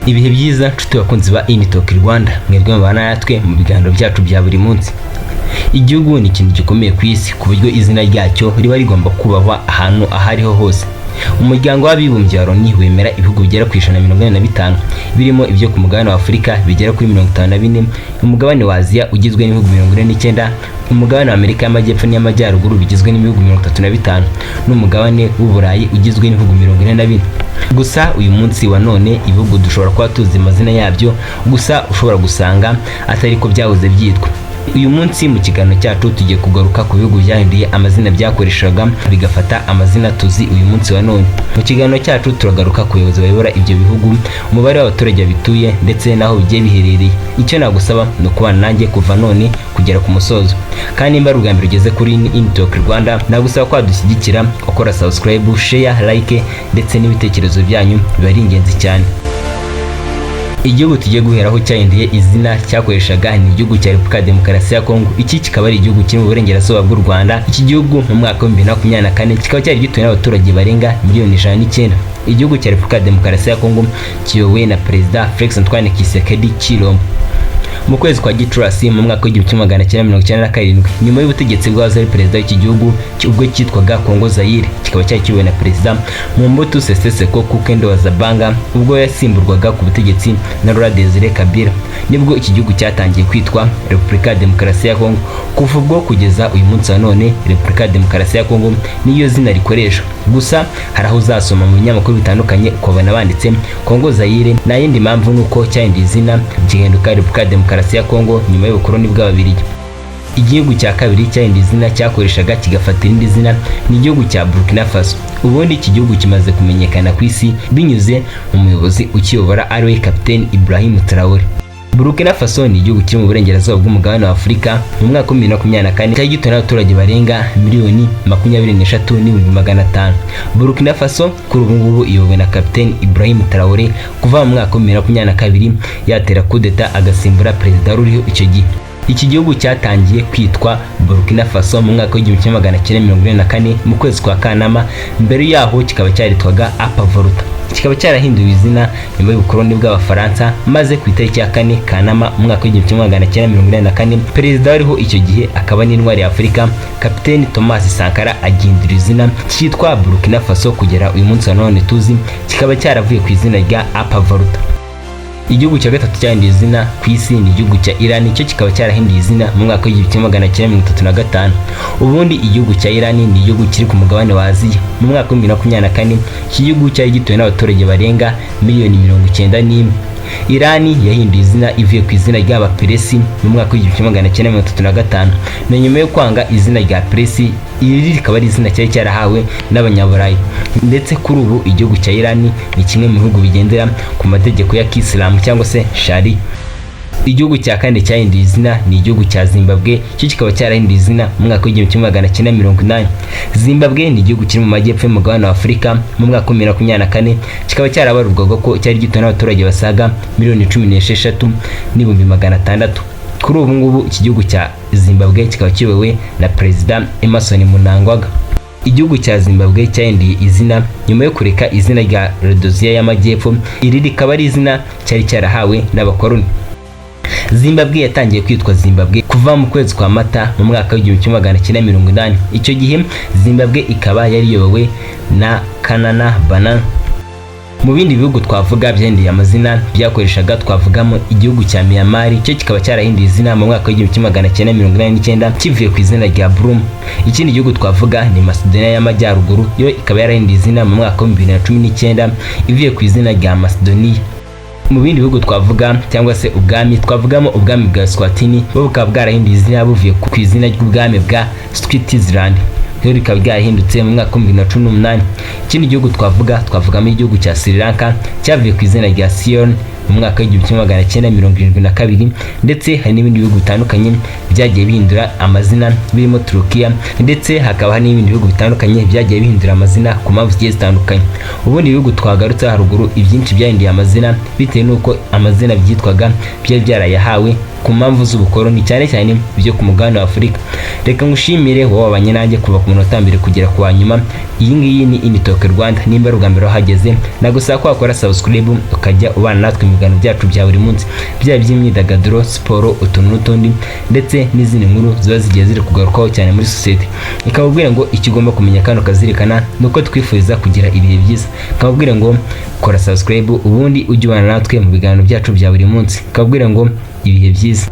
Ibihe byiza, nshuti bakunzi ba Initoki Rwanda, mwebwe mubana natwe mu biganiro byacu bya buri munsi. Igihugu ni ikintu gikomeye ku isi, ku buryo izina ryacyo riba rigomba kubahwa ahantu aho ariho hose. Umuryango w'Abibumbye wa Loni wemera ibihugu bigera ku 145, birimo ibyo ku mugabane wa Afurika bigera kuri 54, umugabane wa Aziya ugizwe n'ibihugu 49, umugabane wa Amerika y'Amajyepfo n'iy'Amajyaruguru bigizwe n'ibihugu 35, n'umugabane w'Uburayi ugizwe n'ibihugu 44. Gusa uyu munsi wa none ibihugu dushobora kuba tuzi amazina yabyo, gusa ushobora gusanga atari ko byahoze byitwa. Uyu munsi mu kiganiro cyacu tugiye kugaruka ku bihugu byahinduye amazina byakoreshaga, bigafata amazina tuzi uyu munsi wa none. Mu kiganiro cyacu turagaruka ku bayobozi bayobora ibyo bihugu, umubare w'abaturage bituye, ndetse n'aho bigiye biherereye. Icyo nagusaba ni ukubana nanjye kuva none kugera ku musozo. Kandi nimba ari ubwa mbere ugeze kuri Intalk Rwanda, nagusaba ko wadushyigikira ukora subscribe, share, like, ndetse n'ibitekerezo byanyu biba ari ingenzi cyane. Igihugu tugiye guheraho cyahinduye izina cyakoreshaga ni igihugu cya Repubulika ya Demokarasi ya Kongo. Iki kikaba ari igihugu kiri mu burengerazuba bw'u Rwanda. Iki gihugu mu mwaka wa 2024 kikaba cyari gituwe n'abaturage barenga miliyoni 109. Igihugu cya Repubulika ya Demokarasi ya Kongo kiyobowe na Perezida Felix Antoine Tshisekedi Tshilombo. Mu kwezi kwa Gicurasi mu mwaka wa 1997, nyuma y'ubutegetsi bw'uwahoze ari perezida w'iki gihugu ubwo cyitwaga Kongo Zaire, kikaba cyari kiyobowe na Perezida Mobutu Sese Seko Kuku wa Zabanga, ubwo yasimburwaga ku butegetsi na Laurent Desire Kabila, nibwo iki gihugu cyatangiye kwitwa Repubulika ya Demokarasi ya Kongo. Kuva ubwo kugeza uyu munsi wa none, Repubulika ya Demokarasi ya Kongo niyo zina rikoreshwa. Gusa hari aho uzasoma mu binyamakuru bitandukanye ukabona banditse Kongo Zaire. Nta yindi mpamvu, ni uko cyahinduye izina gihinduka Repubulika ya Demokarasi ya Kongo nyuma y'ubukoloni bw'Ababiligi. Igihugu cya kabiri cyahinduye izina cyakoreshaga kigafata irindi zina ni igihugu cya Burkina Faso. Ubundi iki gihugu kimaze kumenyekana ku isi binyuze mu muyobozi ukiyobora, ariwe Kapiteni Ibrahim Traore. Burkina Faso ni igihugu kiri mu burengerazuba bw'umugabane wa Afurika. Mu mwaka wa 2024 cyari gituwe n'abaturage barenga miliyoni 23 n'ibihumbi 500. Burkina Faso kuri ubu ngubu iyobowe na Kapiteni Ibrahim Traore kuva mu mwaka wa 2022, yatera kudeta agasimbura perezida wari uriho icyo gihe. Iki gihugu cyatangiye kwitwa Burkina Faso mu mwaka wa 1944 mu kwezi kwa Kanama. Mbere yaho kikaba cyaritwaga Upper Volta, kikaba cyarahinduwe izina nyuma y'ubukoloni bw'Abafaransa, maze ku itariki ya 4 Kanama mu mwaka wa 1984, perezida wariho icyo gihe akaba n'intwari ya Afurika, Kapiteni Thomas Sankara, agihindura izina cyitwa Burkina Faso kugera uyu munsi wa none tuzi, kikaba cyaravuye ku izina rya Upper Volta. Igihugu cya gatatu cyahinduye izina ku isi ni igihugu cya Iran, cyo kikaba cyarahinduye izina mu mwaka wa 1935. Ubundi igihugu cya Iran ni igihugu kiri ku mugabane wa Aziya. Mu mwaka wa 2024 iki gihugu cyari gituwe n'abaturage barenga miliyoni 91. Iran yahinduye izina ivuye ku izina ry'Abaperesi mu mwaka wa 1935, na nyuma yo kwanga izina rya Peresi. Iri rikaba ari izina cyari cyarahawe n'Abanyaburayi. Ndetse kuri ubu igihugu cya Iran ni kimwe mu bihugu bigendera ku mategeko ya Kisilamu cyangwa se Sharia. Igihugu cya kane cyahinduye izina ni igihugu cya Zimbabwe, cyo kikaba cyarahinduye izina mu mwaka wa 1980. Zimbabwe ni igihugu kiri mu majyepfo y'umugabane wa Afurika. Mu mwaka wa 2024 kikaba cyarabarurwaga ko cyari gituwe n'abaturage basaga miliyoni 16 n'ibihumbi 600. Kuri ubu ngubu iki gihugu cya Zimbabwe kikaba kiyobowe na Perezida Emmerson Mnangagwa. Igihugu cya Zimbabwe cyahinduye izina nyuma yo kureka izina rya Rhodesia y'Amajyepfo. Iri rikaba ari izina cyari cyarahawe n'abakoloni. Zimbabwe yatangiye kwitwa Zimbabwe kuva mu kwezi kwa Mata mu mwaka wa 1980. Icyo gihe Zimbabwe ikaba yari iyobowe na Kanana Banana. Mu bindi bihugu twavuga byahinduye amazina byakoreshaga, twavugamo igihugu cya Myanmar, cyo kikaba cyarahinduye izina mu mwaka wa 1989 kivuye ku izina rya Burma. Ikindi gihugu twavuga ni Macedonia y'Amajyaruguru, yo ikaba yarahinduye izina mu mwaka wa 2019 ivuye ku izina rya Macedonia. Mu bindi bihugu twavuga cyangwa se ubwami, twavugamo ubwami bwa Eswatini, bo bukaba bwarahinduye izina buvuye ku izina ry'ubwami bwa Switzerland, rero rikaba ryarahindutse mu mwaka wa 2018. Ikindi gihugu twavuga, twavugamo igihugu cya Sri Lanka cyavuye ku izina rya Ceylon mu mwaka wa 1972. Ndetse hari n'ibindi bihugu bitandukanye byagiye bihindura amazina, birimo Turukiya, ndetse hakaba hari n'ibindi bihugu bitandukanye byagiye bihindura amazina ku mpamvu zigiye zitandukanye. Ubundi ibihugu twagarutse haruguru, ibyinshi byahinduye amazina bitewe n'uko amazina byitwaga byari byarayahawe ku mpamvu z'ubukoloni, cyane cyane ibyo ku mugabane wa Afurika. Reka ngushimire wowe wabanye nanjye kuva ku munota mbere kugera ku wa nyuma. Iyi ngiyi ni Initoke Rwanda. Nimba ari ubwa mbere wahageze, nagusaba ko wakora subscribe ukajya ubana natwe mu biganiro byacu bya buri munsi, byaba iby'imyidagaduro, siporo, utuntu n'utundi, ndetse n'izindi nkuru ziba zigiye ziri kugarukwaho cyane muri sosiyete. Ikababwira ngo icyo ugomba kumenya kandi ukazirikana ni uko twifuriza kugira ibihe byiza. Ikababwira ngo kora subscribe, ubundi ujye ubana natwe mu biganiro byacu bya buri munsi. Ikababwira ngo ibihe byiza.